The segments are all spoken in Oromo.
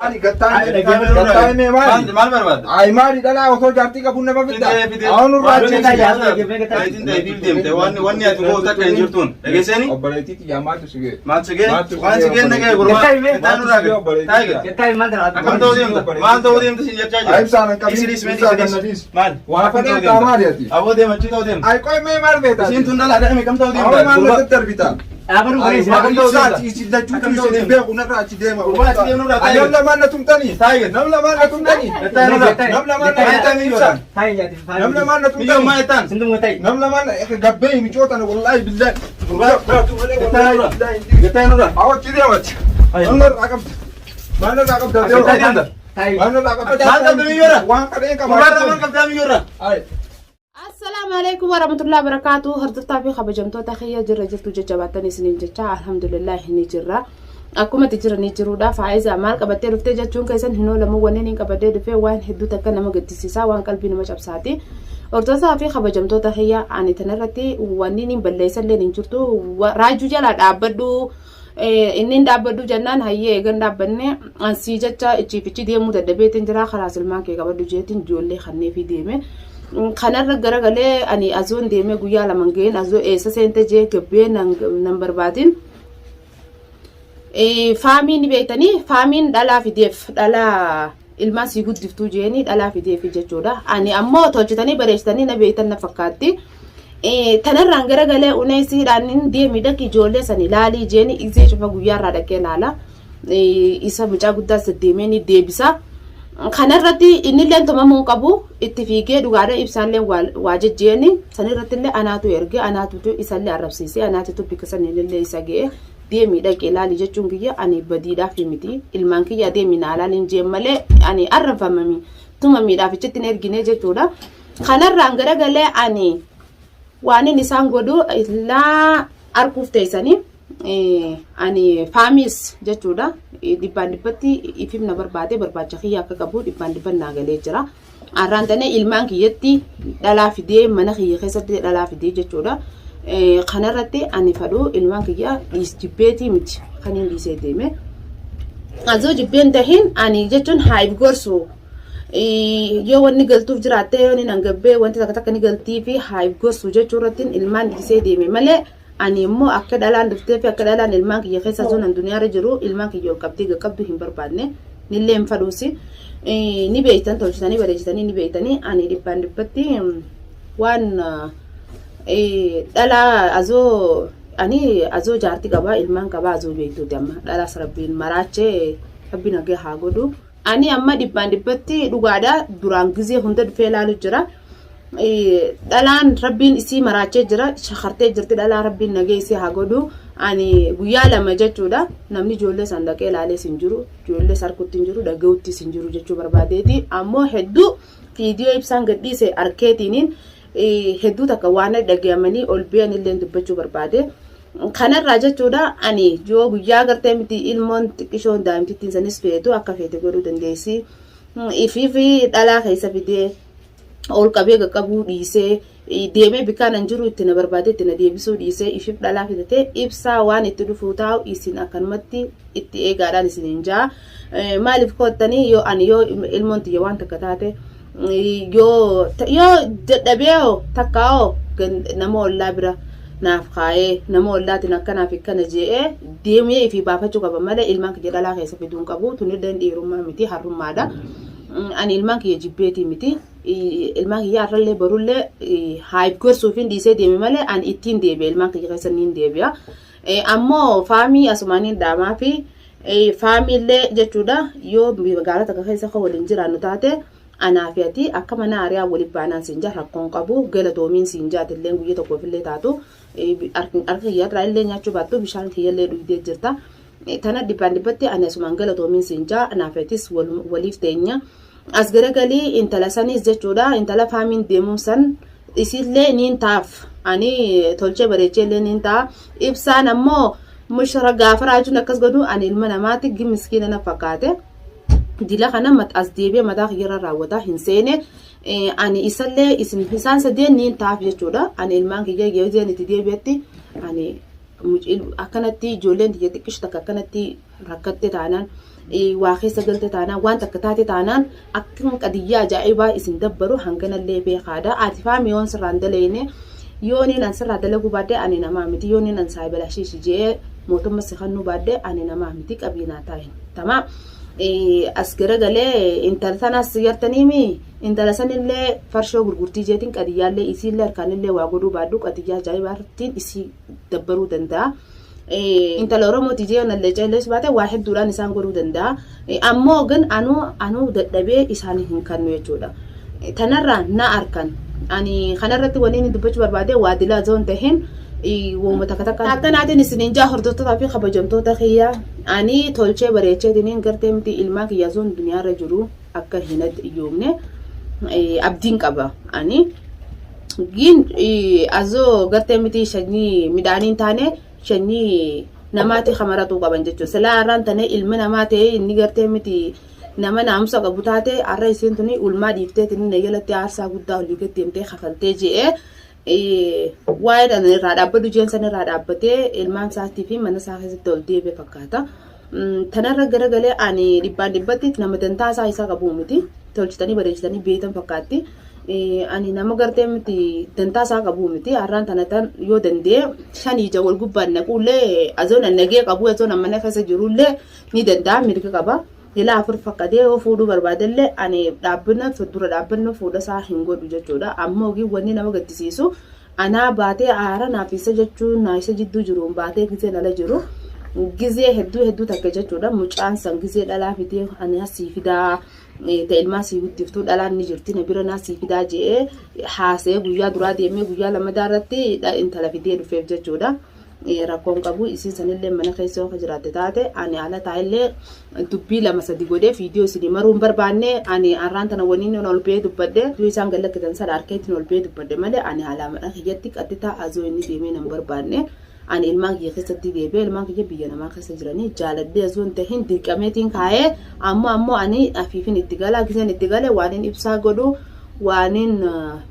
Maali gattaa mee maali? Maal barbaadda? Ay maali dhalaa osoo jaartii qabuun nama fidda. Fidee fidee. Awwan irraa Waan achi. Taayitiin taayitiin deemte wanni ati gootu akka hin jirtuun. Dhageessanii? Obboleettii xiyyaa maaltu si ga'e? Maal si ga'e? Maaltu si Waan si ga'e ga'e naga'e gurbaa. Maaltu Xixiqqaa si nurraa ga'e ga'e. obboleettii Taa'e ga'e. xiyyaa? Akkam ta'uu deemta? Maal ta'uu deemta siin jechaa jira? Ay ibsaan hin qabin. Isi dhiis mee Ibsaa dhiis kan na dhiis. dhiis. Maal? Waa Akkam ta'uu fedhan deemta? taa maali ati? Aboo deema achi ta'uu deemta. Ay qoy mee maal beektaa? Isiin tun dhalaa dhaqame kam ta'uu deemta? Awwan maal Gurbaa. natti darbita? Akkam ta'uu deemta? Isin lachuutu Akkam ta'uu isin deemta? beeku narraa achi deema. Gurbaa achi deemnu irraa Ay taa'e. nam lamaan na tumtanii. Taa'e gad. Nam lamaan na tumtanii. Taa'e nurraa. Nam lamaan na Taa'e tumtanii ibsaan. Nam lamaan na Miyyoo tumtanii. maa jettaan? Nam lamaan gabbee micoota na wallaahi billahi. Gurbaa. Wallaahi billahi. Gattaa nurraa. Awa achi deema achi. Maal narraa qabda? Maal narraa qabda? Gattaa deemta. Maal narraa qabda? Maal qabda miyyoorra? Waan qabeen qaba. Gurbaarraa maal qabdaa miyyoorra? Ay. Assalaamu alaikum warahmatullahi wabarakatuh. Hordoftaa fi kabajamtoota kiyya jirra jirtu jajjabaattan isiniin jecha alhamdulillah ni jirra. Akkuma itti jiranii jiruudha. Faayiza maal qabattee dhuftee jechuun keessan hin oolamu. Wanneen hin qabadhee dhufee waan hedduu takka nama gaddisiisaa waan qalbii nama cabsaati. Hordoftaa fi kabajamtoota kiyya ani tanarratti wanni hin balleessallee hin jirtu. Raajuu jalaa dhaabbadhu. Inni hin dhaabbadhu jennaan hayyee eegan dhaabbanne ansii jecha ichiifichi deemuu dadhabeetiin jira karaa silmaan kee qabadhu jeetiin ijoollee kanneefii deeme. Kanarra garagalee ani azoon deemee guyyaa lama ga'een azoo eessa seente jee gabbee nan barbaadin. Faamii ni beektanii faamiin dhalaa fideef dhalaa ilmaan sii guddiftuu jeeni dhalaa fideef jechuudha. Ani ammoo tolchitanii bareechitanii na beektan na fakkaatti. Tanarraan garagalee uneesiidhaan hin deemi dhaqi ijoollee san ilaalii jeeni isee cufa guyyaarraa dhaqee ilaala. Isa mucaa guddaa deemee ni deebisa. Kanarratti innillee tumamuu hin qabu itti fiigee dhugaadha ibsaallee waa jejjeeni sanirratti illee anaatu erge anaatutu isallee arrabsiise anaatutu bikka sanillee isa ga'e deemi dhaqi ilaali jechuun kiyya ani badiidhaaf miti ilmaan kiyya deemi naa ilaaliin jeen malee ani arrabfamami tumamiidhaaf ichitti hin ergine jechuudha. Kanarraan garagalee ani waan inni isaan godhu illaa arguuf teessanii ani faamiis jechuudha dhibbaan dhibbatti ifiif na barbaade barbaacha kiyya akka qabu dhibbaan dhibban naa galee jira. Arraan tanee ilmaan kiyyatti dhalaa fidee mana kiyya keessatti dhalaa fidee jechuudha. Kanarratti ani fadhu ilmaan kiyya dhiis jibbeetii miti kan hin dhiisee deeme. Azoo jibbeen tahin ani jechuun haa if gorsu. Yoo wanni galtuuf jiraatte yoo inni hangabbee wanti takka takka ni galtii fi haa if gorsu jechuu irratti ilmaan dhiisee deeme malee ani immoo akka dhalaan dhuftee fi akka dhalaan ilmaan kiyya keessa osoo nan duniyaarra jiru ilmaan kiyya ol qabdee qaqqabdu hin barbaanne nillee hin fadhuusi. Ni beektan tolchitanii bareechitanii ni beektanii ani dhibbaan dhibbatti waan dhalaa azoo ani azoo jaarti qabaa ilmaan qabaa azoo beektuuti amma dhalaas rabbiin maraachee rabbi nagaa haa godhu. Ani amma dhibbaan dhibbatti dhugaadha duraan gizee hunda dhufee ilaalu jira. Dhalaan rabbiin isii maraachee jira shakartee jirti dhalaa rabbiin nagee isii haa godhu. Ani guyyaa lama jechuudha namni ijoollee san dhaqee ilaalee sin jiru ijoollee sarkutti hin jiru dhaga'utti sin jiru jechuu barbaadeeti ammoo hedduu viidiyoo ibsaan gadhiise arkeetiiniin hedduu takka waan dhaga'amanii ol ba'an illee dubbachuu barbaade. Kanarraa jechuudha ani yoo guyyaa gartee miti ilmoon xiqqishoon daa'imtittiin sanis feetu akka feete godhuu dandeessi. Ifii fi dhalaa keessa fidee ol qabee qaqqabuu dhiisee deemee bikkaan an jiru itti na barbaade itti na deebisuu dhiisee ifiif dhalaa fidatee ibsaa waan itti dhufuu taa'u isin akkanumatti itti eegaadhaan isin hin jaa. Maaliif koottanii yoo ani yoo ilmoon tiyya waan takka taate yoo yoo dadhabee hoo takkaa hoo nama ollaa bira naaf kaayee nama ollaatiin akkanaaf akkana je'ee deemee ifii baafachuu qaba malee ilmaan kiyya dhalaa keessa fiduu hin qabu tunillee dhiirummaa miti harrummaadha. Ani ilmaan kiyya jibbeetii miti. Ilmaan kiyya har'allee borullee haayif gorsuufin dhiisee deeme malee ani ittiin deebi'a ilmaan kiyya keessa niin deebi'a. Ammoo faamii asumaaniin dhaamaa fi Faamiillee jechuudha yoo magaalaa takka keessa akka waliin jiraannu taate anaa fi ati akka mana ariyaa waliin baanaan siin jaa rakkoon qabu galatoomiin siin jaatillee guyya tokkoof illee taatu harka kiyyarraa illee nyaachuu baattu bishaan kiyyallee dhugdee jirta. Tana dhibbaan dhibbatti ani asumaan galatoomiin siin jaa anaa fi atis waliif teenya. As garagalii intala saniis jechuudha intala faamiin deemuun san isillee niin taaf ani tolchee bareechee illee niin ta'a ibsaan ammoo Mushra gaafa raajuun akkas godhu ani ilma namaati gi miskiina na fakkaate. Dila kana as deebi'ee mataa kiyyarra raawwataa hin seene. Ani isallee isin isaan sadeen niin taaf jechuudha. Ani ilmaan kiyya yeezeen itti deebi'etti ani akkanatti ijoolleen tiyya xiqqishu takka akkanatti rakkatte taanaan Waa keessa galte taanaan, waan takka taate taanaan, akkan qadiyyaa ajaa'ibaa isin dabbaru hanganallee beekaadha. Ati faami yoon sirraan daleyne, yooniin an sirraa dalaguu baadde ani namaa miti, yooniin an saayibala shiishi je'ee mootumma si kannuu baadde ani namaa miti, qabiinaa taa'in. Tamaa as garagalee intala tanaas gartaniimi, intala sanillee farshoo gurgurtii jeetiin qadiyyaallee isiillee harkaanillee waa godhuu baadhu qadiyyaa ajaa'ibaatiin isii dabbaruu danda'a. Intala Oromooti jee nallee ceellees baate waa hedduudhaan isaan godhuu danda'a. Ammoo gan anuu dadhabee isaanii hin kannu jechuudha. Tanarraa na arkan. Ani kanarratti wanni inni dubbachuu barbaade waa dilaa zoon tahin wooma takka takka. Akkanaatiin isiniin jaa, hordoftootaa fi kabajamtoota kiyya, ani tolchee bareecheetiniin gartee miti ilmaan kiyya zoon duniyaarra jiru akka hin yoomne abdiin qaba ani. Gin azoo gartee miti sanyii midhaanii hin taane sanyii namaati kamaratuu qaban jechuudha. Silaa har'aan tane ilmi namaa ta'ee inni gartee miti nama naamusa qabu taate, har'a isiin tuni ulmaa dhiifteetiin na jalatti aarsaa guddaa olii gad deemtee kafaltee je'ee waa'ee dhala irraa dhaabbadhu jeen san irraa dhaabbatee ilmaan isaatii fi mana isaa keessatti ol deebi'e fakkaata. Tanarra garagalee ani dhibbaan dhibbatti nama dantaa isaa isaa qabu miti. Tolchitanii bareechitanii beektan fakkaatti. Ani nama gartee miti dantaa isaa qabu miti. Har'aan tana tan yoo danda'e shanii ija wal gubbaan naquullee azoon nagee qabu, azoon mana keessa jirullee ni danda'a, mirga qaba. Ilaa afur fakkatee yoo fuudhuu barbaadellee ani dhaabbina dura dhaabbanna fuudha isaa hin godhu jechuudha. Ammoo wanni nama gaddisiisu anaa baatee aara naaf isa jechuun naa isa jidduu jiruun baatee gizeen ala jiru. Gizee hedduu hedduu takka jechuudha. Mucaan san gizee dhalaa fidee ani asii fidaa ta'e, ilmaan sii guddiftuu dhalaan ni jirti na bira naa sii fidaa je'ee haasee, guyyaa duraa deemee guyyaa lammadaa irratti intala fidee dhufeef jechuudha. Rakkoon qabu, isiin sanillee mana keessa yoo jiraatte taate ani ala taa'ellee dubbii lama sadi godhee viidiyoo isinii maruu hin barbaanne. Ani har'aan tana waniin ol ba'ee dubbadhe yoo isaan gallakkitan sana harkeetiin ol ba'ee dubbadhe malee ani alaa mana kiyyatti qaxxitaa azoo inni deemee nan barbaanne. Ani ilmaan kiyya keessatti deebi'ee, ilmaan kiyya biyya namaa keessa jiranii jaaladhee azoo hin tahin dirqameetiin kaa'ee. Ammoo ani afiifin itti galaa, giseen itti gale waan ibsaa godhu, waanin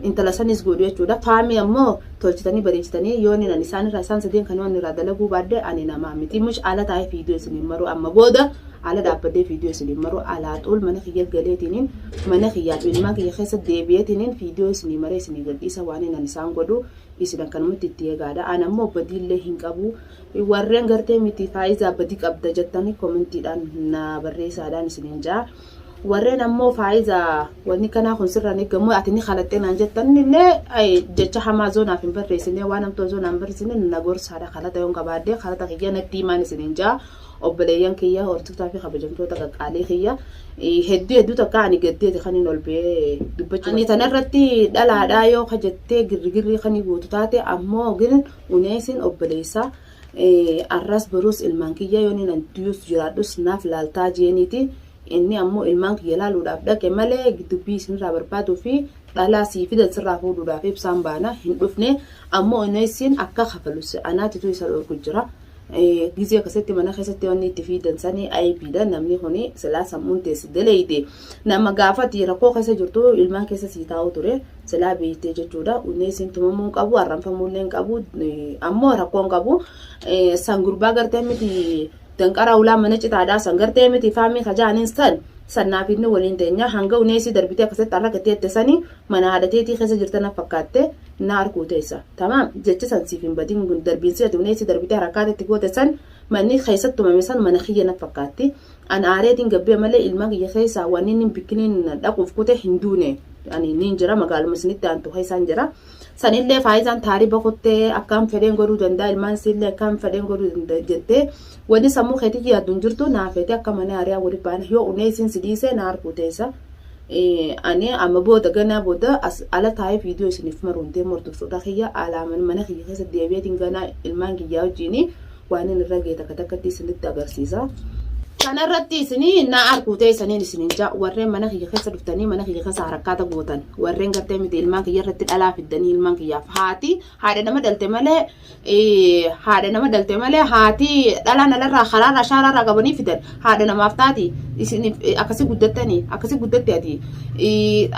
intala sanis godhu jechuudha. Faamii ammoo tolchitanii bareechitanii yoo inni isaan irraa isaan sadeen kan waan irraa dalaguu baadde ani namaa miti. Mush ala taa'ee viidiyoo isiniin maru, amma booda ala dhaabbadhee viidiyoo isiniin maru, alaa xuul mana kiyya galeetiniin mana kiyyaaf ilmaan kiyya keessa deebi'eetiniin viidiyoo isinii maree isinii gadhiisa. Waan inni isaan godhu isin akkanumatti itti eegaadha. Ani ammoo badiillee hin qabu. Warreen gartee miti faayizaa badii qabda jettanii koomentiidhaan na barreessaadhaan isiniin jaa. Warreen ammoo faayizaa wanni kanaa kun sirraan eegamu, ati ni kalaxxee naan jettan illee, jecha hamaa zoonaaf hin barreessine, waan hamtuu zoonaan hin barreessine, na gorsaadha. Kalata yoon qabaadde kalata kiyya natti himaan isiniin jaa. Obboleeyyan kiyya, hortootaa fi kabajamtoota qaqqaalii kiyya, hedduu hedduu takka ani gaddeeti kan hin ol ba'ee dubbachuu. Ani tanarratti dhalaadhaa yoo kajettee girrigirrii kan guutu taate, ammoo gin uneesin obboleessaa arras boruus ilmaan kiyya yoo ni du'us jiraadhus naaf laaltaa jeeniiti. Inni ammoo ilmaan kiyya laaluudhaaf dhaqe malee dubbii isinirraa barbaaduu fi dhalaa sii fidan sirraa fuudhuudhaaf ibsaan baana hin dhufne. Ammoo uneesiin akka kafalus anaatitu isa dhorku jira. Gizee akkasitti mana keessatti wanni itti fiidan sanii aybiidha. Namni kuni silaa sammuun teessi daleeyde nama gaafati rakkoo keessa jirtu ilmaan keessa sii taa'u ture silaa beektee jechuudha. Uneesiin tumamuu hin qabu, arranfamuullee hin qabu, ammoo rakkoo hin qabu. San gurbaa gartee miti danqaraa ulaa mana citaadhaa san gartee miti faamii kajaaniin san sannaaf inni waliin teenya hanga uneesii darbitee akkasitti har'a gateette sanii mana haadha teetii keessa jirta na fakkaatte na arguu teessa. Tamaam, jechi san siif hin badin, darbiinsi ati uneesii darbitee harakaatitti goote san manni keessatti tumame san mana kiyya na fakkaatti. An aareetiin gabbee malee ilmaan kiyya keessaa wanni inni bikkiniin dhaquuf kute hin duune. Ani niin jira, magaaluma isinitti aantu keessaan jira. Sanillee faayidaan taariba kuttee akkaan fedheen godhuu danda'a, ilmaan isiillee akkaan fedheen godhuu danda'a jettee wanni sammuu keetii yaaddu hin jirtu. Naa feete akka mana hariyaa wali baana yoo unee isiin si dhiisee na arguu teessa. Ani amma booda ganaa booda as ala taa'ee viidiyoo isiniif maruun deemu, hordoftoota kiyya, alaa mana kiyya keessa deebi'eetiin ganaa ilmaan kiyyaa wajjin waan inni irra ga'e takka takkatti isinitti agarsiisa. Kanarratti isinii na arguu teessaniin isiniin jaa, warreen mana kiyya keessa dhuftanii mana kiyya keessa harakkaata gootan, warreen gartee miti ilmaan kiyya irratti dhalaa fiddanii, ilmaan kiyyaaf haati haadha nama dhalte malee, haadha nama dhalte malee, haati dhalaan alarraa karaarraa shaaraarraa qabanii fidan haadha namaaf taati? Isiniif akkasii guddattanii akkasii guddatte,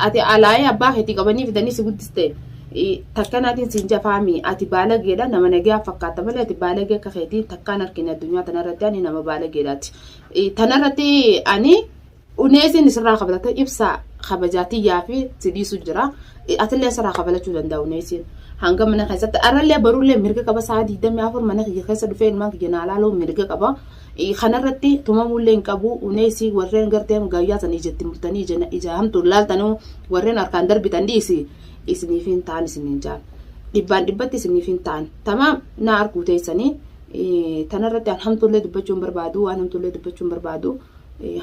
ati alaayee abbaa keetii qabanii fidanii si guddiste. Takkanaatiin siin jafaami ati baalageedha nama nagaa fakkaata malee ati baalagee akka keetii takkaan argine addunyaa tanarratti ani nama baalageedhaati. Tanarratti ani uneesiin isirraa kabalata ibsaa kabajaatiyyaa fi si dhiisu jira. Atillee isirraa kabalachuu danda'a uneesiin. Hanga mana keessatti arrallee barullee mirga qaba sa'a 24 mana kiyya keessa dhufee ilmaan kiyya naa laaluu mirga qaba. Kanarratti tumamullee hin qabu uneesii warreen garteen gayyaa san ijatti murtanii ija hamtuun laaltanuu warreen harkaan darbitan dhiisi. Isiniif hin ta'an isiniin jaan. Dhibbaan dhibbatti isiniif hin ta'an. Tamaam na arguu teessanii tanarratti an hamtuullee dubbachuu hin barbaadu waan hamtuullee dubbachuu hin barbaadu.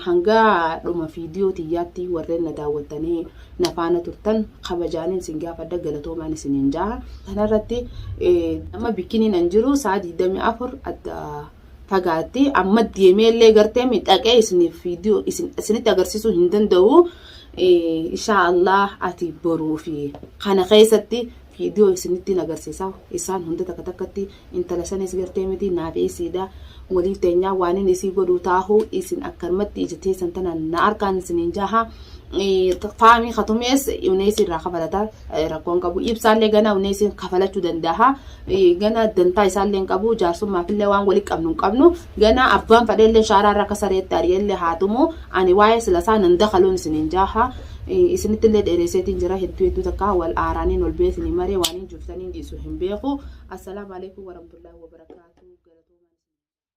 Hanga dhuma viidiyoo tiyyaatti warreen na daawwattanii na faana turtan kabajaaniin isin gaafadha galatoomaan isiniin jaha. Tanarratti amma bikkiniin an jiru sa'a 24 adda fagaatti amma deemeellee gartee dhaqee isiniif viidiyoo isinitti agarsiisuu hin danda'u. Inshaa Allah ati boruu fi kana keessatti viidiyoo isinitti agarsiisa isaan hunda takka takkatti intala sanis gartee miti naaf isiidha waliif teenyaa waan inni isii godhuu taahu isin akkanumatti ija teessan tana na harkaan isiniin jaha. Faamii katumees uneesii irraa kafalata rakkoon qabu ibsaallee gana uneesiin kafalachuu danda'a gana dantaa isaallee hin qabu jaarsummaafillee waan walitti qabnu hin qabnu gana abbaan fadheellee shaaraa irra akka sareetti ari'ellee haatumu ani waa'ee silasaa nan dakaluun isiniin jaha isinittillee dheeresseetiin jira hedduu hedduu takka wal aaraaniin ol beesinii maree waan hin juuftaniin dhiisu hin beeku. Assalaamu alaikum warahmatullahi wabarakaatu.